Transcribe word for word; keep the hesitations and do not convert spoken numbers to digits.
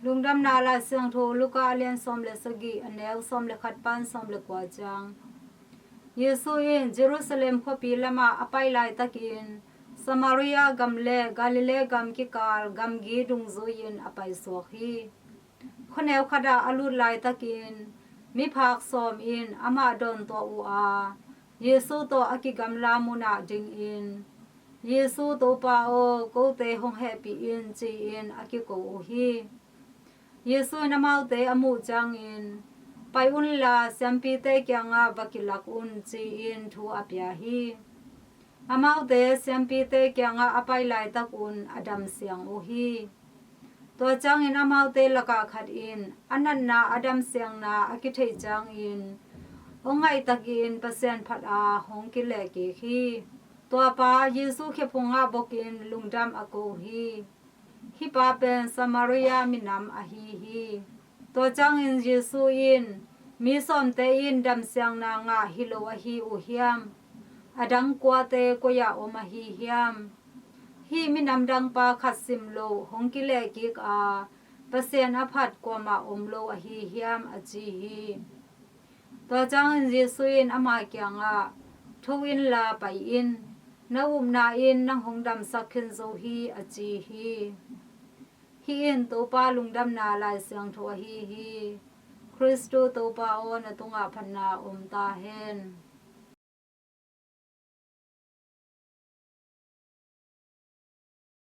Lungdamna Lai Siangtho Luka a lian sawm le sagih, a neu sawm le khat pan sawm le kua ciang. Jesu in Jerusalem khuapi lamah a pai laitakin Samaria gam le Galilee gam kikal gamgi dungzui-in a paisuak hi. Khuaneu khatah a lut laitakin miphak sawm in amah dawntuah uh a, Jesu tawh a kigamla munah dingin, "Jesu Topa aw, kote hong hehpih in," ci-in a kiko uh hi. Jesu in amaute a muh ciangin, "Pai unla, siampite kiangah va kilak un," ci-in thu a pia hi. Amaute siampite kiangah a pai laitakun a damsiang uh hi. Tua ciangin amaute lakah khat in a natna a damsiangna a kitheih ciangin, hong ngaihtakin Pasian phat a hong kilehkik hi. Tuapa Jesu khephungah bokin lungdam a ko hi. Hih pa pen Samaria minam ahi hi. Tua ciangin Jesu in, "Mi sawmte in damsiangna ngah hi lo ahi uh hiam? A dang kuate koi-ah om ahi hiam? Hih minam dangpa khat sim loh hong kilehkik a, Pasian a phat kuamah om lo ahi hiam?" a ci hi. Tua ciangin Jesu in ama kiangah, "Tho inla pai in, na upna in nang hong damsak khin zo hi," a ci hi. Hih in Topa lungdamna Lai Siangtho ahi hi. Khristu Topa aw, na tungah phatna om ta hen.